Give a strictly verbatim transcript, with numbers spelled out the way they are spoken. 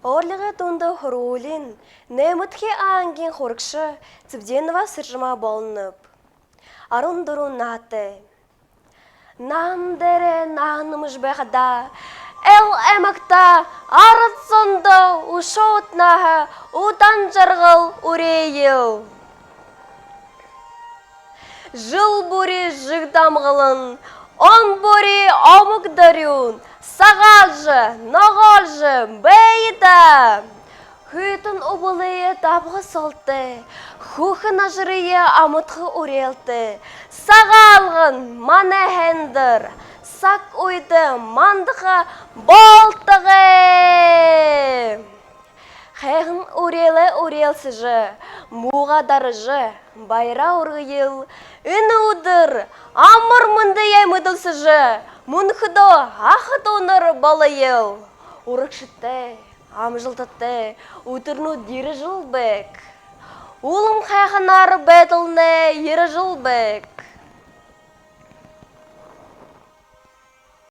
Орлигой дунда һургуулиин наймадахи ангиин һурагша Цыбденова Сэржэма болоноб. Арбан дүрбэн наһатай. Наһан дээрээ наһа нэмэжэ байхадаа, эл аймагта, арад зондо үшөө ута наһа, удаан жаргал үреэел. Жэл бүри жэгдэ амгалан, он бүри омог дорюун, сагаалжа, ногоолжо байя даа. Хүйтэн үбэлые дабаха солтой, хүхэ нажарые амадха үреэлтэй. Сагаалган манай һайндэр, саг үедэ мандаха болтогой. Һайхан үреэлээ үреэлсэжэ, муугаа даража, баяраа үргэел. Энэ үдэр амар мэндые мэдэлсэжэ, мүнхэдөө аха дүүнэр болоёл. Урагшатай, амжалтатай үдэрнүүд ерэжэл байг. Улам һайханаар байдалнай ерэжэл байг.